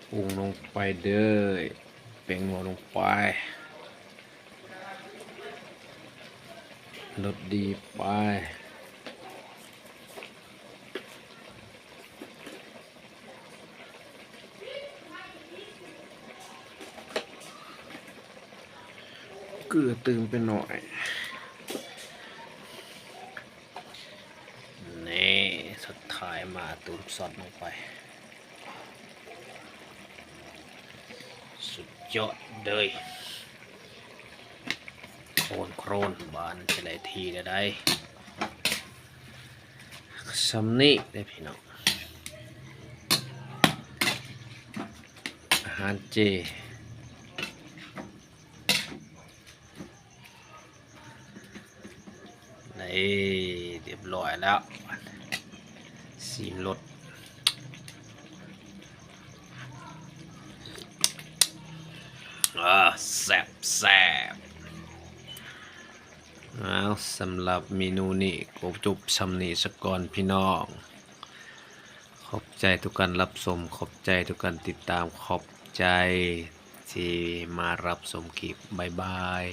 ປຸງລົງໄປເດີ້ ແປ້ງນົວລົງໄປ ລົດດີໄປ ເກືອຕື່ມໄປໜ້ອຍ ນີ້ ສຸດທ້າຍມາຕື່ມຊອດລົງໄປ ສຸດຍອດເລີຍ ໂຄນໆ ບາດນີ້ຊິໄດ້ທີ່ແລ້ວໃດ ຊ່ຳນີ້ເດ້ພີ່ນ້ອງ ອາຫານເຈ. ນີ້ ຮຽບຮ້ອຍແລ້ວ ຊີມລົດ ອາ ແຊບໆ ເອົາ ສຳລັບເມນູນີ້ກໍຈົບຊ່ຳນີ້ສາກ່ອນພີ່ນ້ອງ ຂອບໃຈທຸກການຮັບຊົມ ຂອບໃຈທຸກການຕິດຕາມ ຂອບໃຈທີ່ມາຮັບຊົມຄລິບ ບາຍບາຍ.